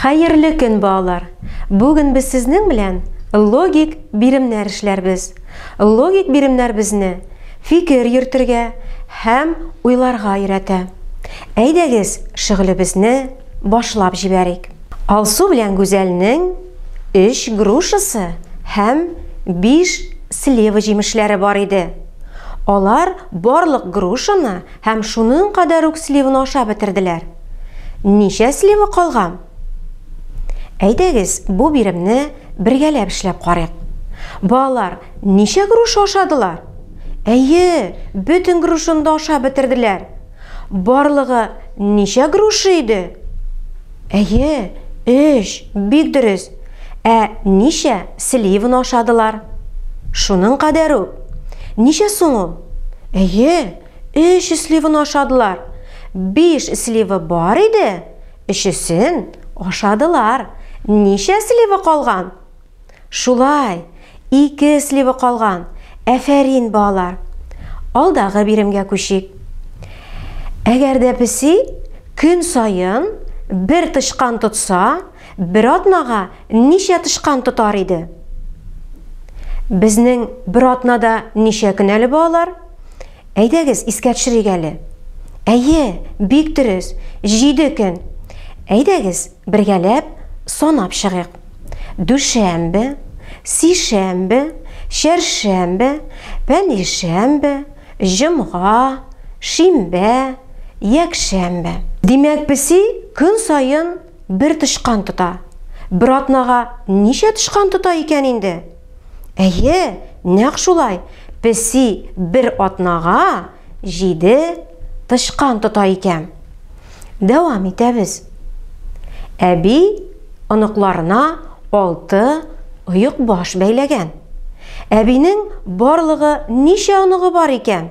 Хәерле көн, балалар! Бүген без сезнең белән логик биремнәр эшләрбез. Логик биремнәр безне фикер йөртергә һәм уйларга өйрәтә. Әйдәгез, шөгылебезне башлап җибәрик. Алсу белән Гүзәлнең өч грушасы һәм биш слива җимешләре бар иде. Алар барлык грушаны һәм шуның кадәр үк сливаны ашап бетерделәр. Ничә слива калган? Әйдәгез, бу биремне бергәләп эшләп карыйк. Балалар ничә груша ашадылар? Әйе, бөтен грушаны да ашап бетерделәр. Барлыгы ничә груша иде? Әйе, өч, бик дөрес. Ә ничә сливаны ашадылар? Шуның кадәр үк. Ничә соң ул? Әйе, өч сливаны ашадылар. Биш слива бар иде, өчесен ашадылар. Ничә слива калган? Шулай, ике слива калган. Әфәрин, балалар. Алдагы биремгә күчик. Әгәр дә песи көн саен бер тычкан тотса, бер атнага ничә тычкан тотар иде? Безнең бер атнада ничә көн әле, балалар? Әйдәгез, искә төшерик әле. Әйе, бик дөрес, җиде көн. Әйдәгез, бергәләп санап чыгыйк. Дүшәмбе, сишәмбе, чәршәмбе, пәнҗешәмбе, җомга, шимбә, якшәмбе. Димәк, песи көн саен бер тычкан тота. Бер атнага ничә тычкан тота икән инде? Әйе, нәкъ шулай. Песи бер атнага җиде тычкан тота икән. Дәвам итәбез. Әби оныкларына алты оекбаш бәйләгән. Әбинең барлыгы ничә оныгы бар икән?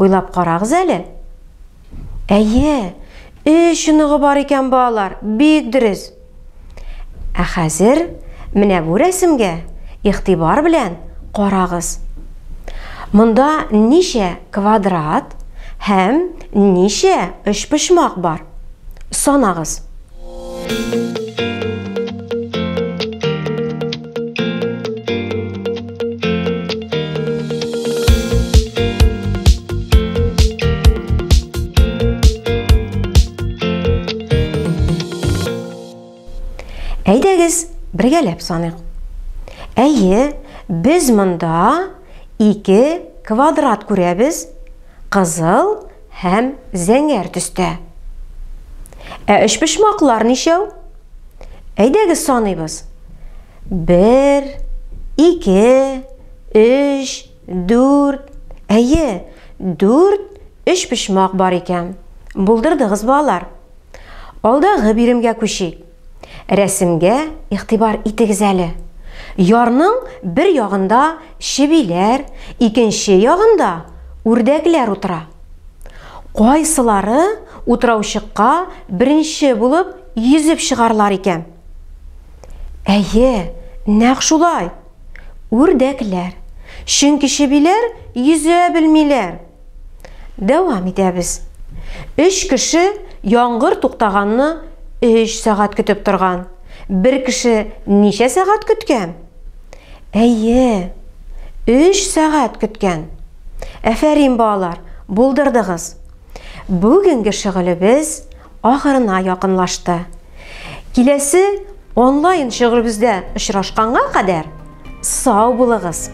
Уйлап карагыз әле. Әйе, өч оныгы бар икән, балалар, бик дөрес. Ә хәзер менә бу рәсемгә игътибар белән карагыз. Монда ничә квадрат һәм ничә өчпочмак бар? Санагыз. Әйдәгез, бергәләп саныйк. Әйе, без монда ике квадрат күрәбез, кызыл һәм зәңгәр төстә. Ә өчпочмаклар ничәү? Әйдәгез саныйбыз. Бер, ике, өч, дүрт. Әйе, дүрт өчпочмак бар икән. Булдырдыгыз, балалар. Алдагы биремгә күчик. Рәсемгә игътибар итегез әле. Ярның бер ягында чебиләр, икенче ягында үрдәкләр утыра. Кайсылары утраучыкка беренче булып йөзеп чыгарлар икән? Әйе, нәкъ шулай. Үрдәкләр. Чөнки чебиләр йөзә белмиләр. Дәвам итәбез. Өч кеше яңгыр туктаганны өч сәгать көтеп торган. Бер кеше ничә сәгать көткән? Әйе, өч сәгать көткән. Әфәрин, балалар, булдырдыгыз. Бүгенге шөгылебез ахырына якынлашты. Киләсе онлайн шөгылебездә очрашканга кадәр сау булыгыз!